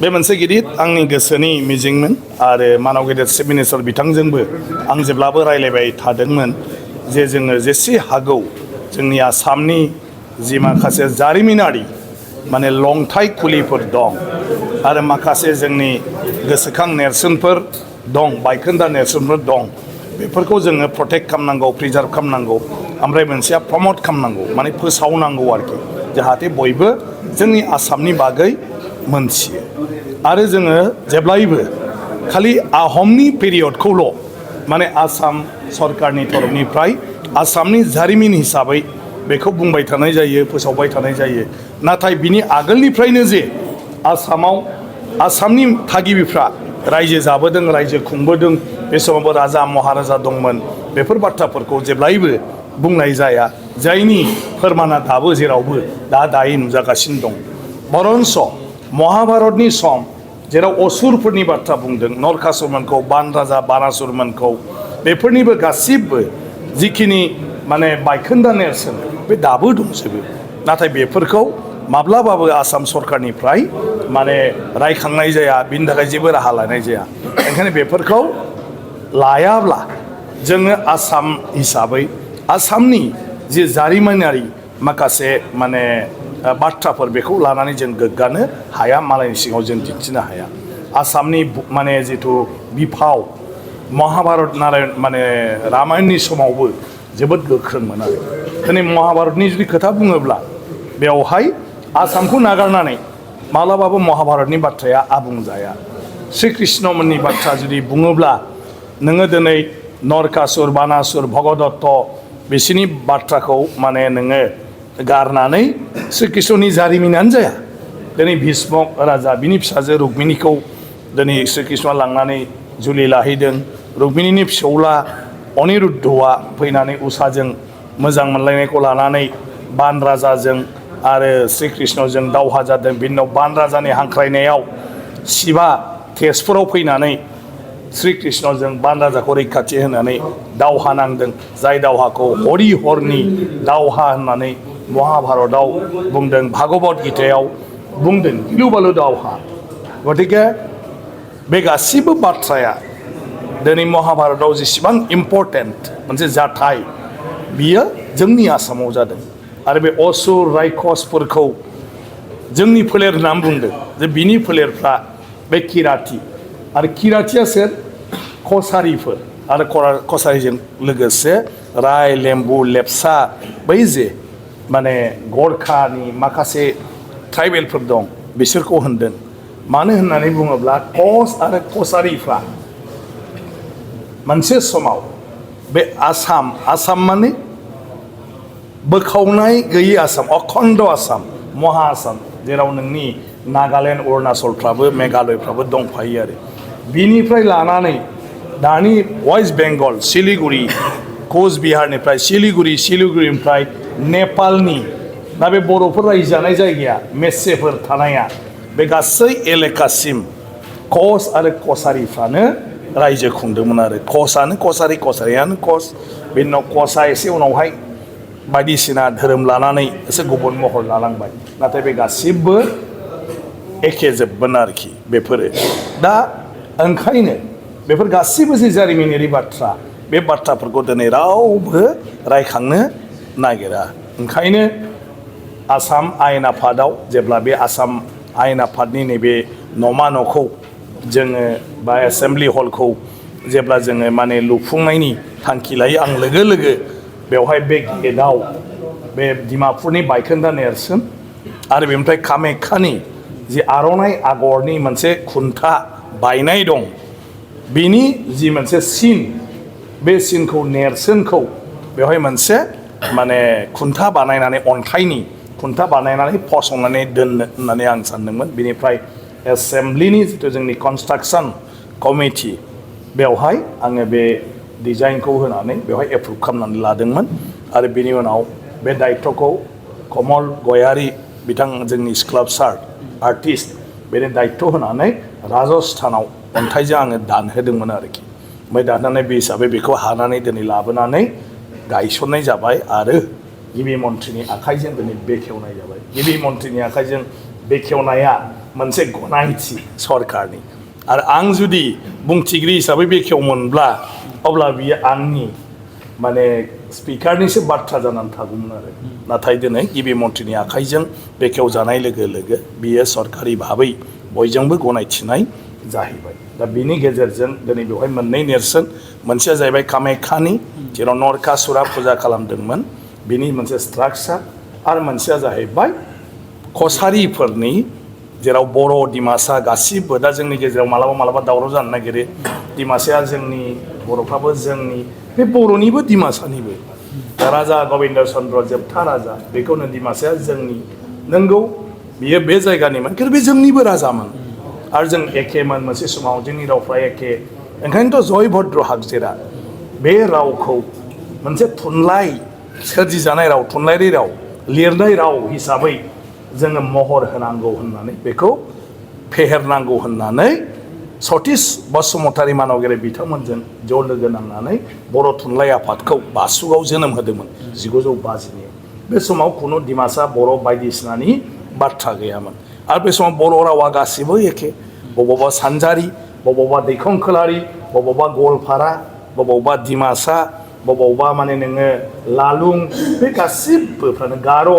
बे मोनसे गिदिर आंनि गोसोनि मिजिंमोन आरो मानाव गेदेर चिफ मिनिस्टार बिथांजोंबो आं जेब्लाबो रायलायबाय थादोंमोन जे जोङो जेसे हागौ जोंनि आसामनि जि माखासे जारिमिनारि माने लंथाइ खुलिफोर दं आरो माखासे जोंनि गोसोखां नेरसोनफोर दं बायखोन्दा नेरसोनफोर दं बेफोरखौ जोङो प्रटेक्ट खालामनांगौ प्रिजार्भ खालामनांगौ ओमफ्राय मोनसेया प्रमट खालामनांगौ माने फोसावनांगौ आरोखि जाहाथे बयबो जोंनि आसामनि बागै मोनथियो आरो जोङो जेब्लायबो खालि आहमनि पिरियडखौल' माने आसाम सरकारनि तरफनिफ्राय आसामनि जारिमिन हिसाबै बेखौ बुंबाय थानाय जायो फोसावबाय थानाय जायो नाथाय बिनि आगोलनिफ्रायनो जे आसामाव आसामनि थागिबिफ्रा रायजो जाबोदों रायजो खुंबोदों बे समावबो राजा महाराजा दंमोन बेफोर बाथ्राफोरखौ जेब्लायबो बुंनाय जाया जायनि फोरमाना दाबो जेरावबो दायो नुजागासिनो दं बरन्स महाभारतनि सम जेराव असुरफोरनि बाथ्रा बुंदों नरकासुरमोनखौ बान राजा बानासुरमोनखौ बेफोरनिबो गासिबो जिखिनि माने बायखोन्दा नेरसोन बे दाबो दंजोबो नाथाय बेफोरखौ माब्लाबाबो आसाम सरकारनिफ्राय माने रायखांनाय जाया बिनि थाखाय जेबो राहा लानाय जाया ओंखायनो बेफोरखौ लायाब्ला जोङो आसाम हिसाबै आसामनि जि जारिमिनारि माखासे माने बाथ्राफोर बेखौ लानानै जों गोग्गानो हाया मालायनि सिगाङाव जों दिन्थिनो हाया आसामनि माने जिथु बिफाव महाभारत नारायण माने रामायणनि समावबो जोबोद गोख्रोंमोन आरो दिनै महाभारतनि जुदि खोथा बुङोब्ला बेवहाय आसामखौ नागारनानै माब्लाबाबो महाभारतनि बाथ्राया आबुं जाया श्री कृष्णमोननि बाथ्रा जुदि बुङोब्ला नोङो दिनै नरकासुर बानासुर भगदत्त बिसोरनि बाथ्राखौ माने नोङो गारनानै श्री कृष्णनि जारिमिनानो जाया दिनै भीष्मक राजा बिनि फिसाजो रुक्मिणीखौ दिनै श्री कृष्णआ लांनानै जुलि लाहैदों रुक्मिणीनि फिसौला अनिरुद्धआ फैनानै उषाजों मोजां मोनलायनायखौ लानानै बान राजाजों आरो श्री कृष्णजों दावहा जादों बिनि उनाव बान राजानि हांख्रायनायाव शिबा तेजपुराव फैनानै श्री कृष्णजों बान राजाखौ रैखाथि होनानै दावहा नांदों जाय दावहाखौ हरि हरनि दावहा होननानै महाभारतआव बुंदों भागवत गीतायाव बुंदों गिलु बालु दावहा गतिके बे गासिबो बाथ्राया दिनै महाभारतआव जेसेबां इम्पर्टेन्ट मोनसे जाथाय बियो जोंनि आसामाव जादों आरो बे असुर रायखसफोरखौ जोंनि फोलेर होननानै बुंदों जे बिनि फोलेरफ्रा बे किराति आरो किरातिया सोर कसारिफोर आरो कसारिजों लोगोसे राय लेम्बु लेप्सा बै जे माने गरखानि माखासे ट्राइबेलफोर दं बिसोरखौ होनदों मानो होननानै बुङोब्ला कस आरो कसारिफ्रा मोनसे समाव बे आसाम माने बोखावनाय गैयै आसाम अखण्ड आसाम महा आसाम जेराव नोंनि नागालेण्ड अरुणाचलफ्राबो मेघालयफ्राबो दंफायो आरो बिनिफ्राय लानानै दानि वेस्ट बेंगल सिलिगुरि कचबिहारनिफ्राय सिलिगुरिनिफ्राय नेपालनि दा बे बर'फोर रायजो जानाय जायगाया मेसेफोर थानाया बे गासै एलेकासिम कस आरो कसारिफ्रानो रायजो खुंदोंमोन आरो कसानो कसारि कसारियानो कस बेनि उनाव कसा एसे उनावहाय बायदिसिना धोरोम लानानै एसे गुबुन महर लालांबाय नाथाय बे गासिबो एखे जोबमोन आरोखि बेफोरो दा ओंखायनो बेफोर गासिबो जे जारिमिनारि बाथ्रा बे बाथ्राफोरखौ दिनै रावबो रायखांनो नागिरा ओंखायनो आसाम आयेन आफादाव जेब्ला बे आसाम आयेन आफादनि नैबे न'मा न'खौ जोङो बा एसेम्बलि हलखौ जेब्ला जोङो माने लुफुंनायनि थांखि लायो आं लोगो लोगो बेवहाय बे गेटआव बे डिमापुरनि बायखोन्दा नेरसोन आरो बेनिफ्राय कामाख्यानि जि आर'नाइ आगरनि मोनसे खुन्था बायनाय दं बिनि जि मोनसे सिन बे सिनखौ नेरसोनखौ बेवहाय मोनसे माने खुन्था बानायनानै अन्थाइनि खुन्था बानायनानै फसंनानै दोननो होननानै आं सानदोंमोन बिनिफ्राय एसेम्बलिनि जिथु जोंनि कनस्ट्राक्सन कमिटि बेवहाय आङो बे डिजाइनखौ होनानै बेवहाय एप्रुभ खालामनानै लादोंमोन आरो बेनि उनाव बे दायित्वखौ कमल गयारि बिथां जोंनि स्काल्पचार आर्टिस्ट बेनि दायित्व होनानै राजस्थानाव अन्थाइजों आङो दानहोदोंमोन आरोखि ओमफ्राय दाननानै बे हिसाबै बेखौ हानानै दिनै लाबोनानै गायसननाय जाबाय आरो गिबि मन्थ्रिनि आखाइजों दिनै बेखेवनाय जाबाय गिबि मन्थ्रिनि आखाइजों बेखेवनाया मोनसे गनायथि सरकारनि आरो आं जुदि बुंथिगिरि हिसाबै बेखेवमोनब्ला अब्ला बियो आंनि माने स्पिकारनिसो बाथ्रा जानानै थागौमोन आरो नाथाय दिनै गिबि मन्थ्रिनि आखाइजों बेखेवजानाय लोगो लोगो बियो सरकारि भाबै बयजोंबो गनायथिनाय जाहैबाय दा बिनि गेजेरजों दिनै बेवहाय मोननै नेरसोन मोनसेया जाहैबाय कामाख्यानि जेराव नरकासुरा फुजा खालामदोंमोन बिनि मोनसे स्ट्राक्चार आरो मोनसेया जाहैबाय कसारिफोरनि जेराव बर' डिमासा गासिबो दा जोंनि गेजेराव मालाबा दावराव जानो नागिरो डिमासाया जोंनि बर'फ्राबो जोंनि बे बर'निबो डिमासानिबो राजा गबिन्द चन्द्र जोबथा राजा बेखौनो डिमासाया जोंनि नंगौ बियो बे जायगानिमोन खिन्थु बे जोंनिबो राजामोन आरो जों एखेमोन मोनसे समाव जोंनि रावफ्रा एखे ओंखायनोथ' जयभद्र हागजेरा बे रावखौ मोनसे थुनलाइ सोरजिजानाय राव थुनलाइयारि राव लिरनाय राव हिसाबै जोङो महर होनांगौ होननानै बेखौ फेहेरनांगौ होननानै सतीश बसुमतारी मानगेरे बिथांमोनजों ज' लोगो नांनानै बर' थुनलाइ आफादखौ बासुगाव जोनोम होदोंमोन 1950 बे समाव खुनु डिमासा बर' बायदिसिनानि बाथ्रा गैयामोन आरो बे समाव बर' रावा गासिबो एखे बबावबा सानजारि बबावबा दैखंखोलारि बबावबा गवालपारा बबावबा डिमासा बबावबा माने नोङो लालुं बे गासिबोफ्रानो गार'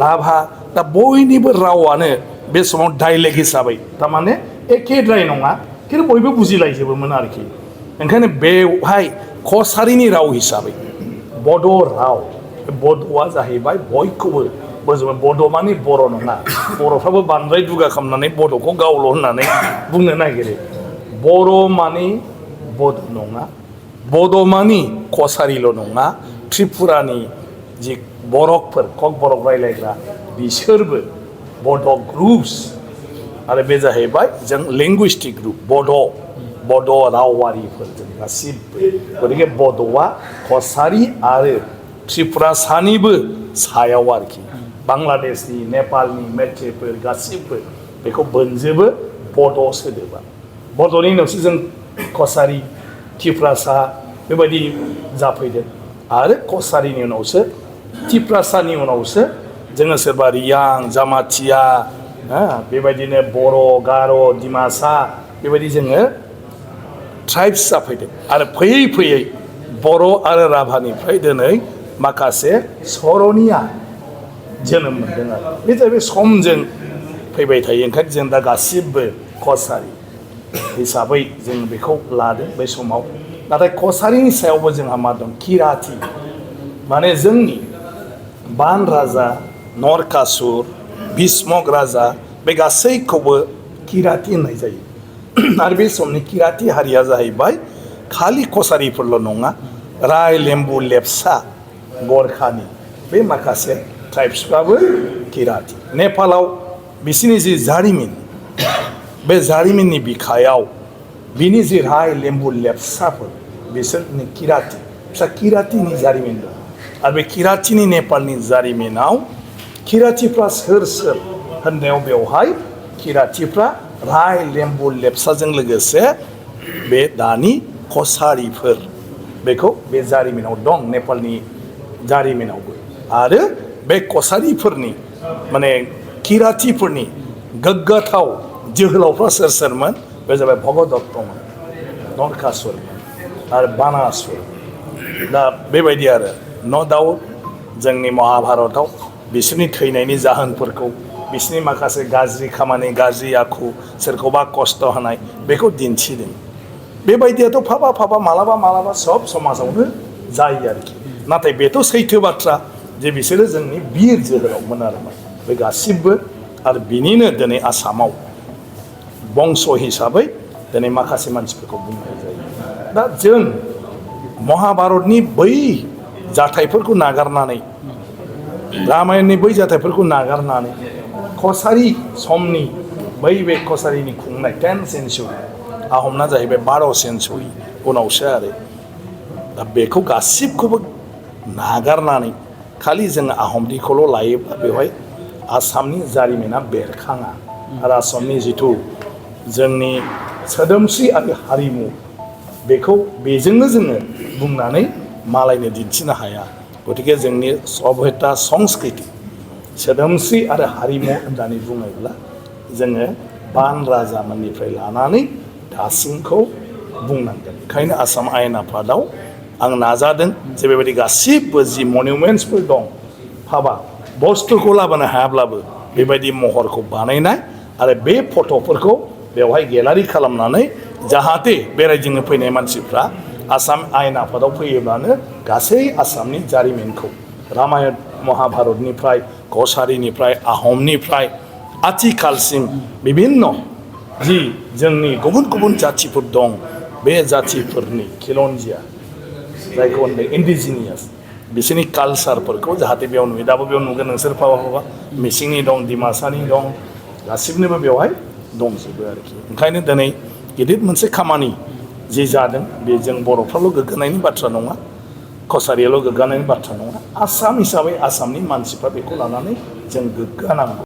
राभा दा बयनिबो रावानो बे समाव डाइलेक्ट हिसाबै थारमाने एखेद्राय नङा खिन्थु बयबो बुजिलायजोबोमोन आरोखि ओंखायनो बेवहाय कसारिनि राव हिसाबै बड' राव बड'आ जाहैबाय बयखौबो बड' माने बर' नङा बर'फ्राबो बांद्राय दुगा खालामनानै बड'खौ गावल' होननानै बुंनो नागिरो बर' माने बड' नङा बड' माने कसारिल' नङा त्रिपुरानि जि बरकफोर कक बरक रायलायग्रा बिसोरबो बड' ग्रुप्स आरो बे जाहैबाय जों लेंगुइस्टिक ग्रुप बड' रावारिफोर जों गासिबो गतिके बड'आ कसारि आरो त्रिपुरा सानिबो सायाव आरोखि बांलादेशनि नेपालनि मेथ्रिफोर गासिबो बेखौ बोनजोबो बड' सोदोबा बड'नि उनावसो जों कसारि त्रिपुरासा बेबायदि जाफैदों आरो कसारिनि उनावसो त्रिपुरासानि उनावसो जोङो सोरबा रियां जामाथिया बेबायदिनो बर' गार' डिमासा बेबायदि जोङो ट्राइब्स जाफैदों आरो फैयै फैयै बर' आरो राभानिफ्राय दिनै माखासे सर'निया जोनोम मोनदों आरो बे जाहैबाय समजों फैबाय थायो ओंखायनो जों दा गासिबो कसारि हिसाबै जों बेखौ लादों बे समाव नाथाय कसारिनि सायावबो जोंहा मा दं किराति माने जोंनि बान राजा नरकासुर भीष्मक राजा बे गासैखौबो किराति होननाय जायो आरो बे समनि किराति हारिया जाहैबाय खालि कसारिफोरल' नङा राय लेम्बु लेपसा गरखानि बे माखासे ट्राइब्सफ्राबो किराति नेपालाव बिसिनि जि जारिमिन बे जारिमिननि बिखायाव बिनि जि राय लेम्बु लेपसाफोर बिसोरनि किराति फिसा किरातिनि जारिमिन दं आरो बे किरातिनि नेपालनि जारिमिनाव किरातिफ्रा सोर होननायाव बेवहाय किरातिफ्रा राय लेम्बु लेपसाजों लोगोसे बे दानि कसारिफोर बेखौ बे जारिमिनाव दं नेपालनि जारिमिनावबो आरो बे कसारिफोरनि माने किरातिफोरनि गोग्गाथाव जोहोलावफ्रा सोरमोन बे जाबाय भगदत्तमोन नरकासुरमोन आरो बानासुर दा बेबायदि आरो न' डाउट जोंनि महाभारतआव बिसोरनि थैनायनि जाहोनफोरखौ बिसोरनि माखासे गाज्रि खामानि गाज्रि आखु सोरखौबा खस्थ' होनाय बेखौ दिन्थिदों बेबायदियाथ' फाबा मालाबा सब समाजावनो जायो आरोखि नाथाय बेथ' सैथो बाथ्रा जे बिसोरो जोंनि बिर जोहोलावमोन आरोमोन बे गासिबो आरो बिनिनो दिनै आसामाव बंस हिसाबै दिनै माखासे मानसिफोरखौ बुंनाय जायो दा जों महाभारतनि बै जाथायफोरखौ नागारनानै रामायणनि बै जाथायफोरखौ नागारनानै कसारि समनि बै बे कसारिनि खुंनाय 10th सेन्चुरि आहमना जाहैबाय 12 सेन्चुरि उनावसो आरो दा बेखौ गासिबखौबो नागारनानै खालि जोङो आहमनिखौल' लायोब्ला बेवहाय आसामनि जारिमिना बेरखाङा आरो आसामनि जिथु जोंनि सोदोमस्रि आरो हारिमु बेखौ बेजोंनो जोङो बुंनानै मालायनो दिन्थिनो हाया गतिके जोंनि सभ्यता संस्कृति सोदोमस्रि आरो हारिमु होननानै बुङोब्ला जोङो बान राजामोननिफ्राय लानानै दासिमखौ बुंनांगोन। ओंखायनो आसाम आयेन आफादाव आं नाजादों जे बेबायदि गासिबो जि मनिउमेन्टसफोर दं हाबा बुस्थुखौ लाबोनो हायाब्लाबो बेबायदि महरखौ बानायनाय आरो बे फट'फोरखौ बेवहाय गेलारि खालामनानै जाहाथे बेरायदिंनो फैनाय मानसिफ्रा आसाम आयेन आफादाव फैयोब्लानो गासै आसामनि जारिमिनखौ रामायण महाभारतनिफ्राय कछारीनिफ्राय आहमनिफ्राय आथिखालसिम बिभिन्न जि जोंनि गुबुन गुबुन जाथिफोर दं बे जाथिफोरनि खिलन्जिया जायखौ होनदों इन्डिजिनियास बिसोरनि कालसारफोरखौ जाहाथे बेयाव नुयो। दाबो बेयाव नुगोन नोंसोर पावा मिसिंनि दं, डिमासानि दं, गासिबनिबो बेवहाय दंजोबो आरोखि। ओंखायनो दिनै गिदिर मोनसे खामानि जि जादों बे जों बर'फ्राल' गोग्गानायनि बाथ्रा नङा, कछारियाल' गोग्गानायनि बाथ्रा नङा, आसाम हिसाबै आसामनि मानसिफ्रा बेखौ लानानै जों गोग्गानांगौ।